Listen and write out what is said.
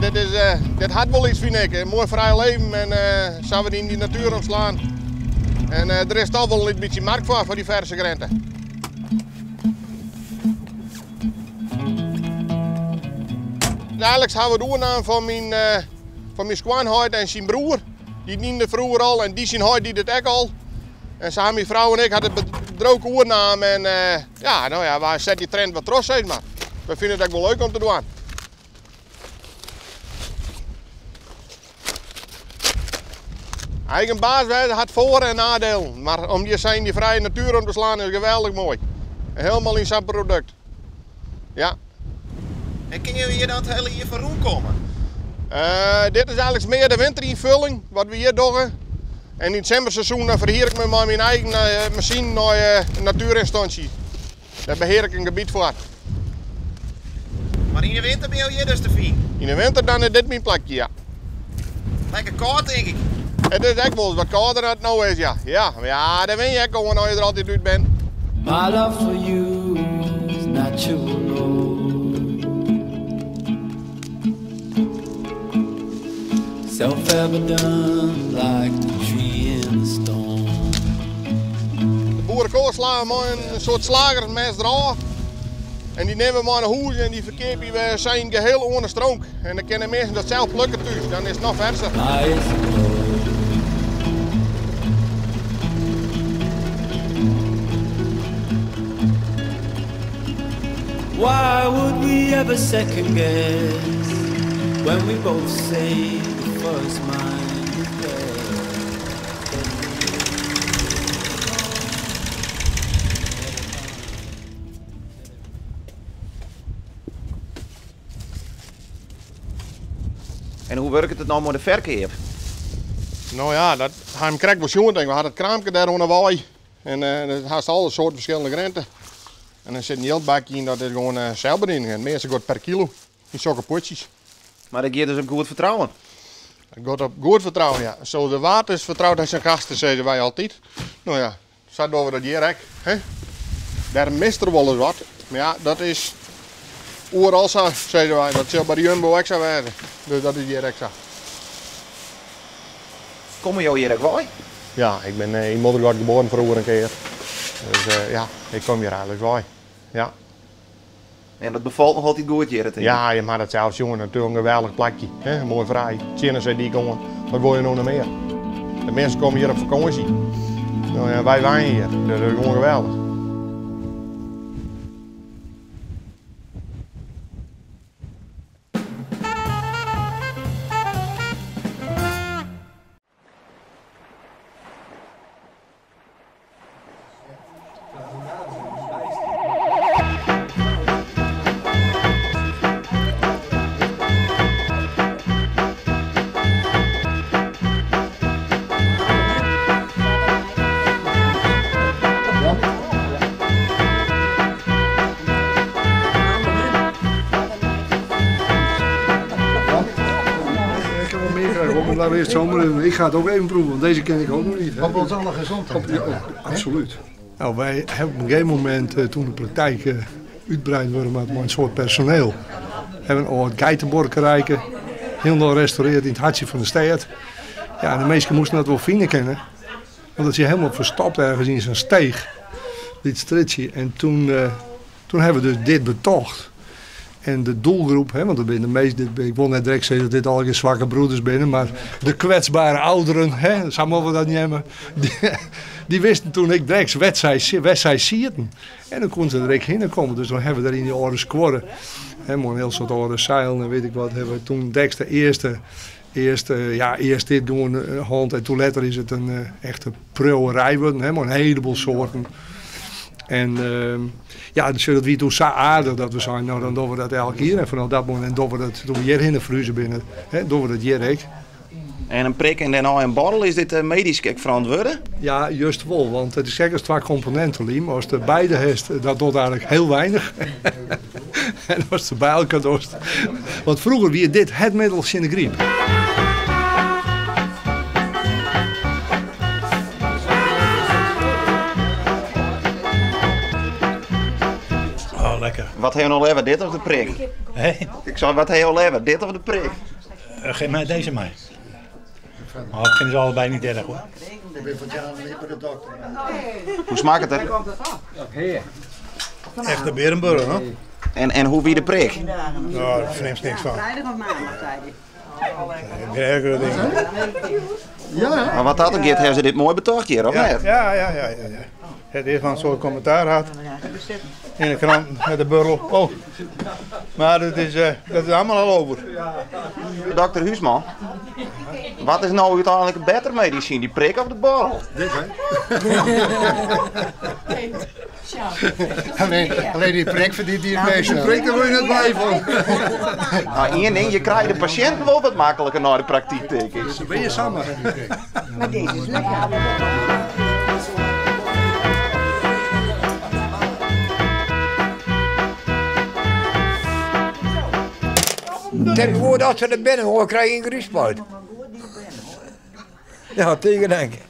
dit, is, eh, dit hat wol iets, fyn ik. In moai frij leven en uh, sa wat yn dy natuer omslaan. En uh, der is toch wol in bytsje markt foar, foar dy ferse griente. Eigenlijk hawwe we it oernaam fan myn, uh, fan myn skoanheit en syn broer. Dy diene it froeger al en dy syn heit die it ek al. En sa myn frou en ik ha it bedriuw oernaam en uh, ja, no ja, wy sette dy trend wat troch, sis mar. We fine it ek wol leuk om te dwaan. Eigen baas wêze hat foar- en nadielen, mar om hjir sa yn dy frije natuer om te slaan is geweldich moai. Hielendal yn sa'n produkt. Ja. En kinne jo hjir dan it hiele jier foar rûnkomme? Uh, dit is eigenlijk mear de winterynfulling, wat we hjir dogge. En yn it simmerseizoen dan ferhier ik my mei myn eigen uh, masine nei uh, in natuerynstânsje. Dêr behear ik in gebiet foar. Mar yn de winter binne jo hjir dus te finen? Yn de winter dan is dit myn plakje, ja. Lekker kâld, tink ik. It is ek wolris wat kâlder dan it no is, ja. Ja, mar ja, dêr wenne je ek oan as je der altyd út binne. My love for you is natural Lord. Self-evident like the tree in the storm. De boerekoal slaan we mei in soart slagersmes derôf. En dy nimme we mei nei hûs en dy ferkeapje we sa yn it geheel oan de stronk. En dan kinne minsken dat sels plukke thús, dan is it noch ferser. Eyes closed. Why would we ever second guess when we both say the first mind is best? En hoe wurket it no mei de ferkeap? No ja, dat ha jim krekt wol sjoen, tink ik. We ha dat kraamke dêr oan de wei. En dat hast alle soarten ferskillende griente. En der sit in jildbakje yn, dat is gewoan selsbediening. En it measte giet per kilo yn sokke pûdsjes. Mar dat giet dus op goed fertrouwen? Dat giet op goed fertrouwen, ja. Zo de waard is vertrouwt hij zijn gasten, sizze wy altyd. No ja, sa dogge we dat hjir ek. Hè? Dêr mist der wolris wat. Mar ja, dat is oeral sa, sizze wy. Dat sil by de Jumbo ek sa wêze. Dus dat is hjir ek sa. Komme jo hjir ek wei? Ja, ik bin yn Moddergat geboren froeger in kear. Dus ja, ik kom hjir eigenlik wei. Ja. En dat befalt noch altyd goed hjir, tink ik? Ja, je ha dat sels sjoen. Natuerlik in geweldich plakje. Hè? Moai frij. Tsjin de seedyk oan. Wat wolle je no noch mear? De minsken komme hjir op fakânsje. No ja, wy wenje hjir. Dat is gewoan geweldich. Ik heb wel meer graag op, maar laten we eerst zomaar. Ik ga het ook even proeven, want deze ken ik ook nog niet. Hè. Op ons alle gezondheid. Ja, absoluut. Nou, wij hebben op een gegeven moment, eh, toen de praktijk eh, útbreid wurde mei in soad personeel, hawwe we in âld geitebuorkerijke hielendal restaurearre yn it hartsje fan de stêd. Ja, en de minsken moasten dat wol fine kinne, want it is hielendal ferstopt ergens yn sa'n steech, dit strjitsje. En toen, eh, toen hawwe we dus dit betocht. En de doelgroep, hè, want dat binne de meeste, ik wol net direkt sizze dat dit allegear swakke broeders binne, mar de kwetsbare ouderen, hè, sa moatte we dat neame, dy wisten toen ek direkt wêr't sy sieten. En dan koene se der ek hinne komme. Dus dan hawwe we der yn dy âlde skuorre, hè, mei in hiel soad âlde seilen en wit ik wat, hawwe we toen direkt de earste, earste, ja, earst dit gewoan hân en toen letter is it in echte priuwerij wurden, hè, mei in heleboel soarten. En ja, dus dat wie toen sa aardich dat we seinen, no dan dogge we dat elk jier. En fanôf dat momint dogge we dat, toen we hjirhinne ferhuze binne, hè, dogge we dat hjir ek. En in prik en dêrnei in borrel, is dit medysk ek ferantwurde? Ja, just wol, want it is krekt as twa komponinten, lym. Ast der beide hast, dat docht eigenlik hiel weinich. En ast se by elkoar dochst. Want froeger wie dit het middel tsjin de gryp. Oh, lekker. Lekker. Wat ha jo no leaver, dit of de prik? Hè? Ik sei, wat ha jo leaver, dit of de prik? Eh, geef mij deze maar. Maar ik vind ze allebei niet erg hoor. Ik ben van het jaar niet bij de dokter. Hoe smakket it? Echte Berenburger, hoor. En hoe wie de prik? Nou, daar vernimst niks van. Vrijdag of maandag, zei hij. Ik ben ergere dingen. Maar wat dat ook hebben ze dit mooi betocht hier, of Ja, net? ja. Het is wel een soort commentaar had in de krant met de burrel. Oh. Maar dat is allemaal al over. Dokter Huisman, wat is nou uiteindelijk een beter medicijn, die prik of de borrel? Dit hè? Alleen die prik verdient hier het meeste. Die prik, daar word je net blij van. Nou, één ding, je krijgt de patiënt wel wat makkelijker naar de praktijk, denk ik. Dan ben je samen. Maar deze is lekker. Tegenwoordig als ze er binnen horen, krijg je een griespuit. Ja, tegen denk ik.